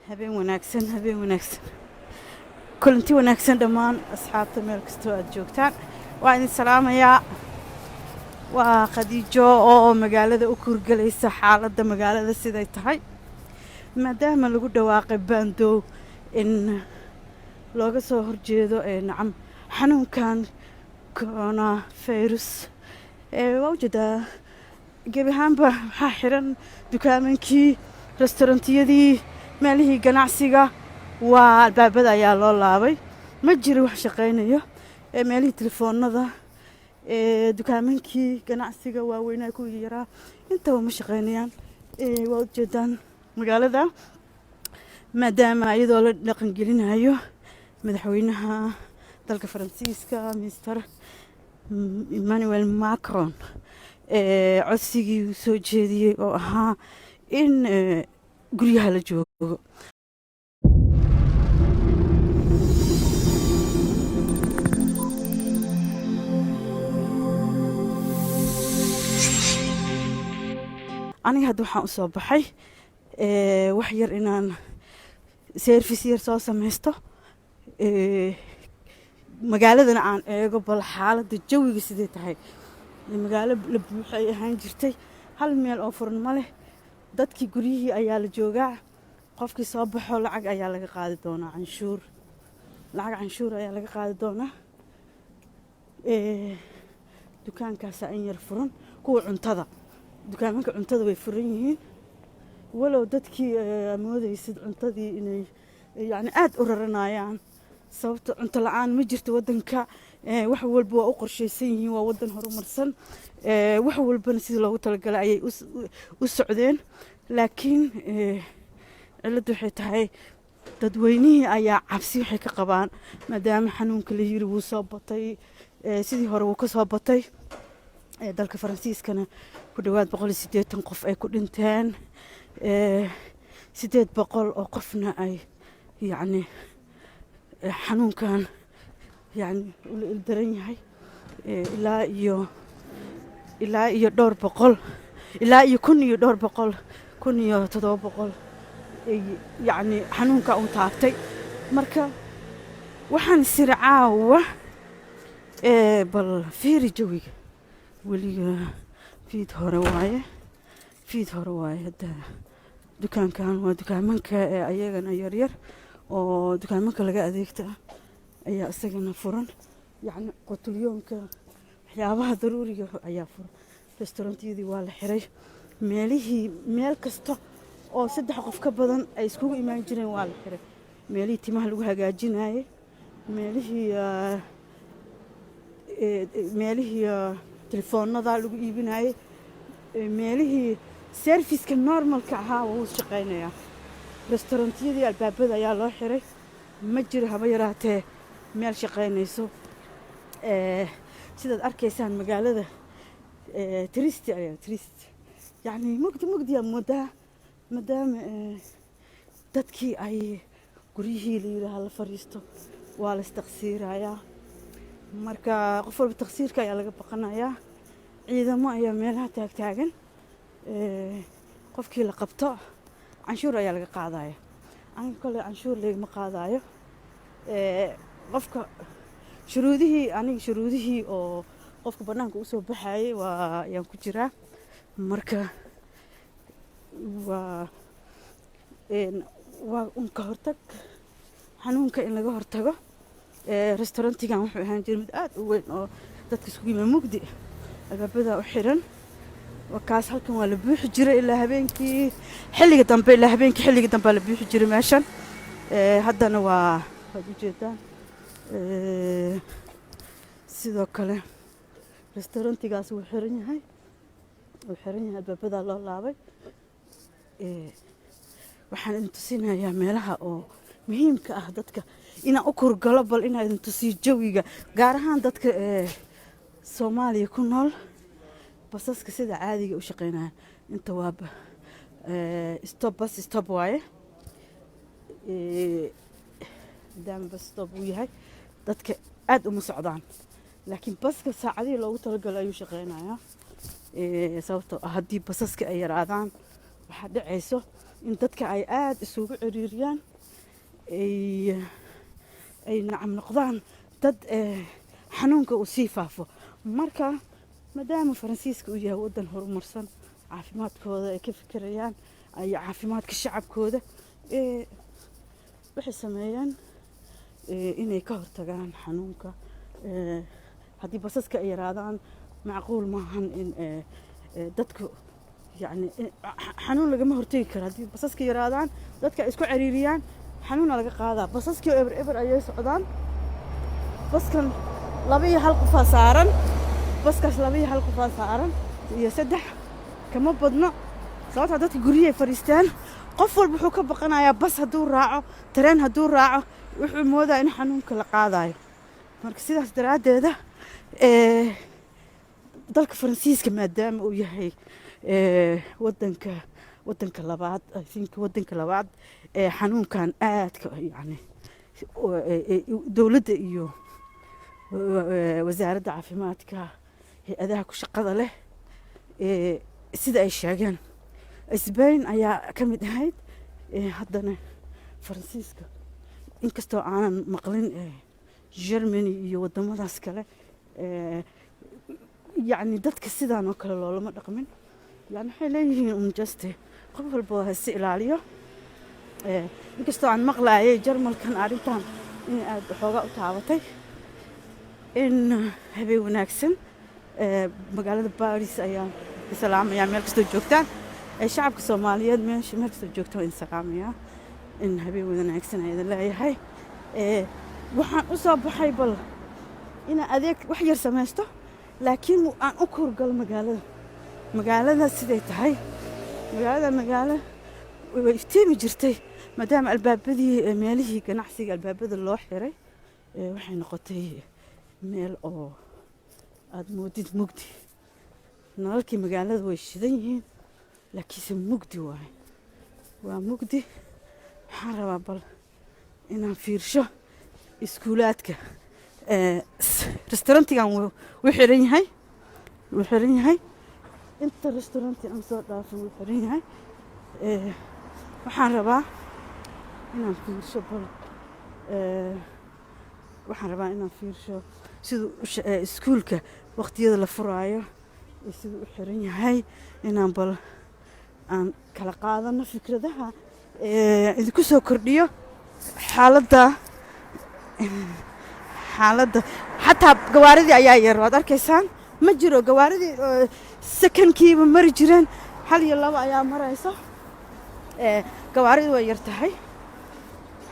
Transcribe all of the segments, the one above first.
Habeen wanaagsan, habeen wanaagsan, kulanti wanaagsan dhammaan asxaabta meel kastoo aad joogtaan. Waa idin salaamayaa. Waa Khadiijo oo magaalada u kuurgelaysa xaaladda magaalada siday tahay, maadaama lagu dhawaaqay baandow in looga soo horjeedo nacam xanuunkan coronavirus. Waa ujeedaa, gebi ahaanba waxaa xiran dukaamankii, restaurantiyadii, meelihii ganacsiga. Waa albaabada ayaa loo laabay, ma jiro wax shaqaynayo. Meelihii telefoonada, dukaamankii ganacsiga waaweynaa, kuwii yaraa, intaba ma shaqaynayaan. Waa ujeedaan magaalada, maadaama iyadoo la dhaqangelinayo madaxweynaha dalka Faransiiska, Mister Emmanuel Macron, codsigii uu soo jeediyey oo ahaa in guryaha la joogo. Aniga hadda waxaan usoo baxay wax yar inaan service yar soo sameysto, magaaladana aan eego bal xaaladda jawiga sidee tahay. Magaalo la buuxo ay ahaan jirtay, hal meel oo furan ma leh. Dadkii guryihii ayaa la joogaa. Qofkii soo baxo lacag ayaa laga qaadi doonaa, canshuur, lacag canshuur ayaa laga qaadi doonaa. Dukaankaasaa in yar furan, kuwa cuntada, dukaamanka cuntada way furan yihiin, walow dadkii moodaysid cuntadii inay yacni aada u raranayaan, sababta cunto la-aan ma jirto waddanka. Wax walba waa u qorshaysan yihiin, waa waddan horumarsan. Wax walbana sidii loogu talagalay ayay u socdeen, laakiin cilladdu waxay tahay dadweynihii ayaa cabsi waxay ka qabaan, maadaama xanuunka la yiri wuu soo batay, sidii hore wuu ka soo batay. Dalka Faransiiskana ku dhowaad 180 qof ay ku dhinteen, 800 oo qofna ay yacni xanuunkan yacni ula ildaran yahay, ilaa iyo dhowr boqol, ilaa iyo kun iyo dhowr boqol, 1700 yacni xanuunka uu taabtay. Marka waxaan siri caawa bal fiiri jawiga. Weliga fiid hore waaye, fiid hore waaye. Hadda dukaankan waa dukaamanka ee ayagana yaryar oo dukaamanka laga adeegta ayaa isagana furan, yacni qotulyoonka, waxyaabaha daruuriga ayaa furan. Restaurantiyadii waa la xiray, meelihii meel kasta oo saddex qof ka badan ay iskugu imaan jireen waa la xiray, meelihii timaha lagu hagaajinayay, meelihii telefoonada lagu iibinayay, meelihii serviceka normalka ahaa wuu shaqaynayaa. Restaurantiyadii albaabada ayaa loo xiray, ma jiro haba yaraatee meel shaqaynayso. Sidaad arkaysaan magaalada triste ayaa triste, yacni mugdi mugdiyaa moodaa, maadaama dadkii ay guryihii la yidhaaha la fadhiisto. Waa la istaqsiirayaa, marka qof walba taqsiirka ayaa laga baqanayaa. Ciidamo ayaa meelaha taagtaagan, qofkii la qabto canshuur ayaa laga qaadaya. Aniga kole canshuur lagama qaadayo. Qofka shuruudihii, aniga shuruudihii oo qofka bannaanka usoo baxayay waa ayaan ku jiraa. Marka waa un ka hortag, xanuunka in laga hortago. Restaurantigan wuxuu ahaan jiray mid aada u weyn oo dadka iskugu yimaa, mugdi, albaabada u xiran. Kaas halkan waa la buuxi jiray ilaa habeenkii xilliga dambe, ilaa habeenkii xilliga dambe la buuxi jiray meeshan. Haddana waad ujeedaan. Sidoo kale restaurantigaas wuu xiran yahay, wuu xiran yahay, albaabadaa loo laabay. Waxaan idin tusinayaa meelaha oo muhiimka ah dadka inaan u kurgalo, bal inaan idin tusiyo jawiga, gaar ahaan dadka Soomaaliya ku nool. Basaska sida caadiga u shaqeynaya inta waa stop, bus stop waaye. Maadaama bus stop uu yahay, dadka aada uma socdaan, laakiin baska saacadihii loogu talagalay ayuu shaqeynayaa, sababtoo ah haddii basaska ay yaraadaan waxaa dhacayso In dadka ay aada isugu ciriiriyaan, ay nacam noqdaan dad xanuunka uu sii faafo. Marka maadaama Faransiiska uu yahay waddan horumarsan, caafimaadkooda ay ka fikirayaan ay caafimaadka shacabkooda, waxay sameeyaan inay ka hortagaan xanuunka. Haddii basaska ay yaraadaan, macquul maahan in dadku, yacni, xanuun lagama hortegi karo. Haddii basaska yaraadaan, dadka ay isku cariiriyaan, xanuuna laga qaadaa. Basaskii oo eber eber ayay socdaan. Baskan laba iyo hal qofaa saaran, baskaas laba iyo hal qofaa saaran iyo saddex, kama badno, sababtaa dadka guryahay fadhiistaan. Qof walba wuxuu ka baqanayaa bas hadduu raaco, tareen hadduu raaco, wuxuu moodaa in xanuunka la qaadayo. Marka sidaas daraaddeeda, dalka Faransiiska, maadaama uu yahay wadanka labaad, I think wadanka labaad ee xanuunkan aadka, yani, dowladda iyo wasaaradda caafimaadka, hay-adaha ku shaqada leh, sida ay sheegeen, Spain ayaa ka mid ahayd, haddana Faransiiska, inkastoo aanan maqlin Germany iyo wadamadaas kale, yacni, dadka sidaan oo kale loolama dhaqmin. Yani waxay leeyihiin un just qof walba ha si ilaaliyo. Inkastoo aan maqlaayay Jarmalkan arrintan inay aada waxoogaa u taabatay. In habeen wanaagsan. Magaalada Baris ayaan salaamayaa meel kastoo joogtaan. Shacabka Soomaaliyeed meesha meel kastoo joogtaan waan idin salaamayaa. In habeen wanaagsan ayaan idin leeyahay. Waxaan u soo baxay bal inaan adeeg wax yar samaysto, laakiin aan u kurgalo magaalada, magaalada siday tahay. Magaalada magaalo way iftiimi jirtay, maadaama albaabadii meelihii ganacsiga albaabada loo xiray, waxay noqotay meel oo aada moodid mugdi. Nalalkii magaalada way shidan yihiin, laakiinse mugdi waaye, waa mugdi. Waxaan rabaa bal inaan fiirsho iskuulaadka. Restaurantigan wuu xiran yahay, wuu xiran yahay. Inta restauranti aan soo dhaafin wuu xiran yahay. Waxaan rabaa inaan fiirsho bal, waxaan rabaa inaan fiirsho siduu iskuulka waqtiyada la furaayo iyo siduu u xiran yahay, inaan bal aan kala qaadano fikradaha, idinku soo kordhiyo xaaladda. Xataa gawaaridii ayaa yar, waad arkaysaan, ma jiro gawaaridii sakankiiba mari jireen. Hal iyo laba ayaa marayso. Gawaaridii way yar tahay,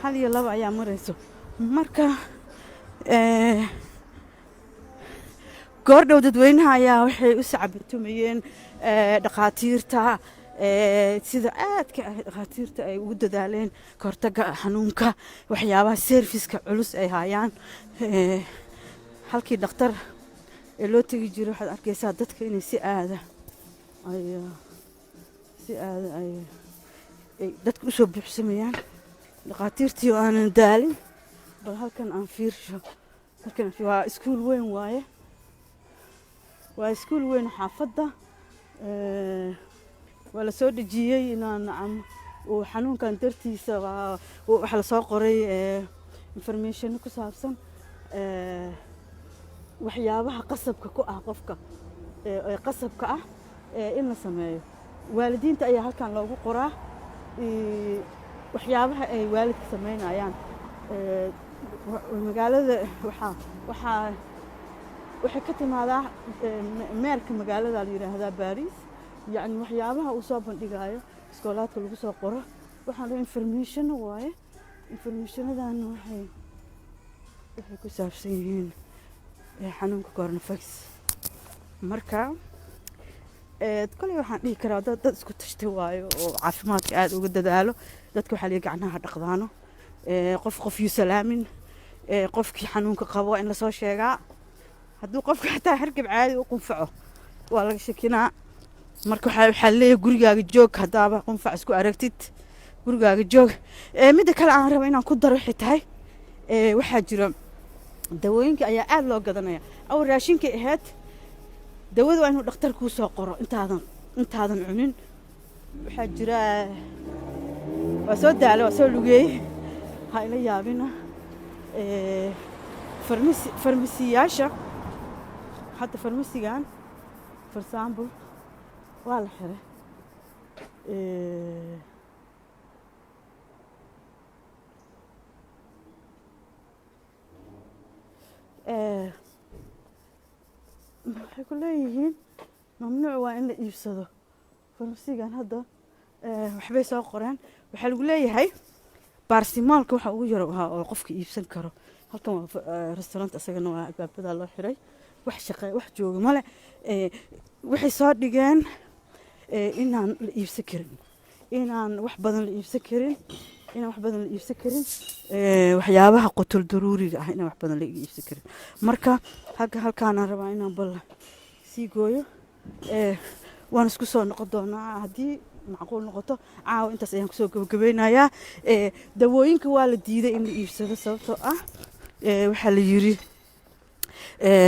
hal iyo laba ayaa marayso. Marka goor dhow dadweynaha ayaa waxay u sacabatumayeen dhakhaatiirta, sida aadka ah dhakhaatiirta ay ugu dadaaleen kahortaga xanuunka, waxyaabaha serviceka culus ay hayaan. Halkii dhakhtar ee loo tegi jiray, waxaad arkaysaa dadka inay si aada ay dadka usoo buuxsamayaan, dhakhaatiirtii oo aanan daalin. Bal halkan aan fiirsho, halkan waa iskuul weyn waaye, waa iskuul weyn xaafadda. Waa la soo dhejiyey inaan, nacam, uu xanuunkan dartiisa. Waa waxaa lasoo qoray information ku saabsan waxyaabaha qasabka ku ah qofka, ee qasabka ah in la sameeyo. Waalidiinta ayaa halkan loogu qoraa waxyaabaha ay waalidka sameynayaan. Magaalada waxaa waxay ka timaadaa meerka magaalada la yidhaahdaa Baris, yacni waxyaabaha uu soo bandhigayo iskoolaadka lagu soo qoro. Waxaan dhan information waaye. Informationadan waxay ku saabsan yihiin xanuunka coronavirus. Marka koley waxaan dhihi karaa dad isku tashtay waayo oo caafimaadka aada uga dadaalo. Dadka waxaa lihi gacnaha dhaqdaano, qof qof yuu salaamin, qofkii xanuunka qabo in lasoo sheegaa. Hadduu qofka xataa hargab caadi u qunfaco, waa laga shakinaa. Marka waxaa leeyahay gurigaaga joog. Haddaaba qunfac isku aragtid, gurigaaga joog. Midda kale aan rabo inaan ku daro waxay tahay, waxaa jira dawooyinka ayaa aada loo gadanaya. Awal raashinkay ahayd. Dawada waa inuu dhakhtar kuu soo qoro intaadan cunin. Waxaa jira Waa soo daalay, waa soo lugeeyey, ha ila yaabina. Farmasi, farmasiyaasha hadda, farmasigan for example waa la xiray. Waxay ku leeyihiin mamnuuc waa in la iibsado farmasigan hadda. Waxbay soo qoreen. Waxaa lagu leeyahay baarsimaalka waxa ugu yar ahaa oo qofka iibsan karo. Halkan waa restaurant, isagana waa albaabada loo xiray, wax shaqe wax jooga male. Waxay soo dhigeen inaan la iibsan karin, inaan wax badan la iibsan karin, inaan wax badan la iibsan karin, waxyaabaha qutul daruuriga ah inaan wax badan la iibsan karin. Marka halka halkaanaan rabaa inaan bal sii gooyo. Waan isku soo noqon doonaa haddii macquul noqoto. Caawa intaas ayaan kusoo gabagabeynayaa. Dawooyinka waa la diiday in la iibsado, sababtoo ah waxaa la yiri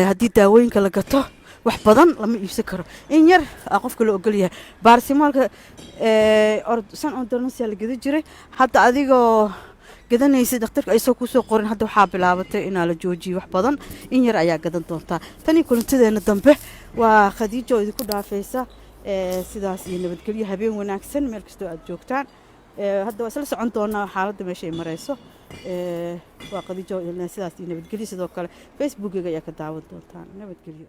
haddii daawooyinka la gato wax badan lama iibsan karo, in yar aa qofka la ogol yahay. Baarsimaalka san ordonnance la gada jiray, hadda adigoo gadanaysa dhakhtarka aysoo kusoo qorin, hadda waxaa bilaabatay inaa la joojiyo wax badan, in yar ayaa gadan doontaa. Tanii kulantadeena dambe waa Khadiijo oo idinku dhaafaysa sidaas iyo nabadgelyo. Habeen wanaagsan meel kastoo aad joogtaan. Hadda waa isla socon doonaa xaaladda meesha ay marayso. Waa Khadiijo, sidaas iyo nabadgelyo. Sidoo kale Facebookeyga ayaa ka daawan doontaan. Nabadgelyo.